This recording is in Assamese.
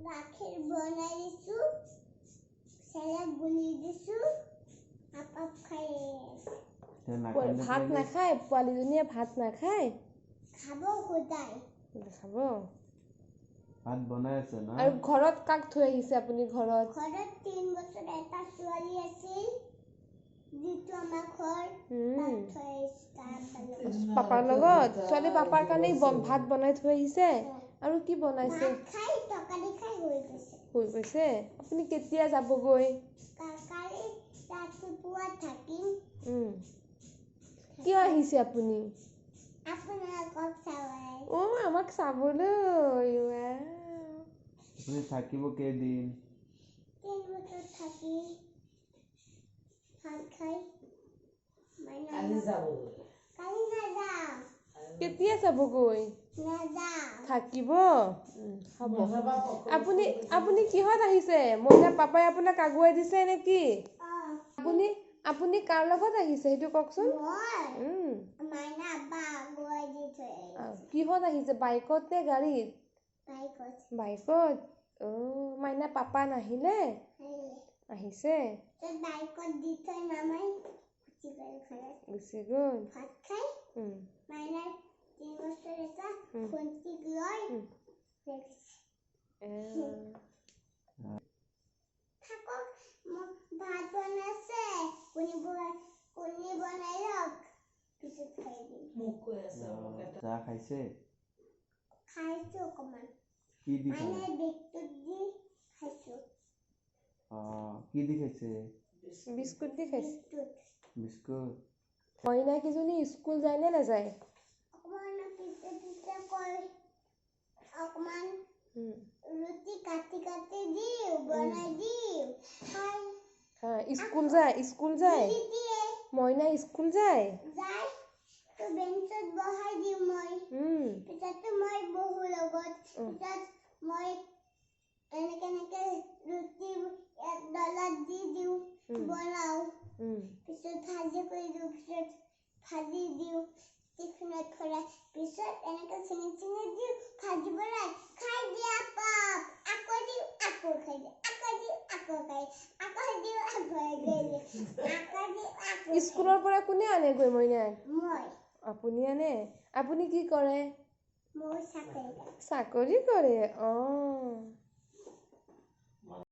গাখীৰ বনাই দিছোঁ, চেলেক গুলি দিছোঁ, আপাপ খাই আছে। এতিয়া নাকান্দে ভাত পোৱালি? নাখায় পোৱালীজনীয়ে? ভাত নাখায়? খাব সুদাই। খাব। ভাত বনাই আছে না? আৰু ঘৰত কাক থৈ আহিছে আপুনি ঘৰত? ঘৰত 3 বছৰ এটা ছোৱালী আছিল, যিটো আমাৰ ঘৰ, তাত থৈ আহিছোঁ তাৰ লগত। পাপাৰ লগত। ছোৱালী পাপাৰ কাৰণে ভাত বনাই থৈ আহিছে। আৰু কি বনাইছে? ভাত খাই, তৰকাৰী খাই হৈ গৈছে। হৈ গৈছে। আপুনি কেতিয়া যাবগৈ? কালি ৰাতিপুৱা থাকিম। কিয় আহিছে আপুনি? আপোনালোকক চাবলৈ। অ' আমাক চাবলৈ। ৱাও। আপুনি থাকিব কেইদিন? 3 বছৰ থাকি ভাত খাই মাইনা। কালি যাব। কালি নাযাওঁ। কেতিয়া যাবগৈ? নাযাওঁ। থাকিব। হ'ব। আপুনি কিহত আহিছে? মইনা পাপাই আপোনাক আগুৱাই দিছে নেকি? অঁ। আপুনি কাৰ লগত আহিছে সেইটো কওকচোন। মই মাইনা আব্বা আগুৱাই দি থৈ আহিছে। কিহত আহিছে, বাইকত নে গাড়ীত? বাইকত। বাইকত। অ' মাইনা পাপা নাহিলে? আহিলে। আহিছে। তই বাইকত দি থৈ নামাই গুচি গ'ল ঘৰত। গুচি গ'ল। ভাত খাই মাইনাৰ 3 বছৰ এটা ভণ্টিক লৈ গৈছে। থাকক, মোক ভাত বনাইছে, কণী বনাই লওক, পিছত খাই দিম। মোক কৈ আছে মোক এটা। চাহ খাইছে? খাইছোঁ অকণমান। কি দি খালে? মাইনাৰ বেগটোত দি খাইছোঁ। অঁ, কি দি খাইছে? বিস্কুট দি খাইছে। বিস্কুট। বিস্কুট। মইনা কেইজনী স্কুল যায় নে নাযায়? অকণমান পিছে পিছে কৈ অকণমান ৰুটি কাটি কাটি দিওঁ, বনাই দিওঁ, খাই। স্কুল যায়? স্কুল যায়? গিলি দিয়ে। মইনা স্কুল যায়? যায় তো, বেঞ্চত বহাই দিওঁ মই। পিছতো মই বহো লগত। পিছত মই এনেকে এনেকে ৰুটি ডলাত দি দিওঁ, বনাওঁ। পিছত ভাজি কৰি দিওঁ, পিছত ভাজি দিওঁ টিফিনত ভৰাই, পিছত এনেকে চিঙি চিঙি দিওঁ ভাজি বনাই খাই দিয়া পাপ, আকৌ দিওঁ, আকৌ খাই দিয়ে, আকৌ দিওঁ, আকৌ খাই, আকৌ দিওঁ, আকৌ খাই দিয়ে, আকৌ দিওঁ, আকৌ খাই। স্কুলৰ পৰা কোনে আনেগৈ মইনাক? মই। আপুনি আনে? আপুনি কি কৰে? মই চাকৰি কৰোঁ। চাকৰি কৰে। অঁ।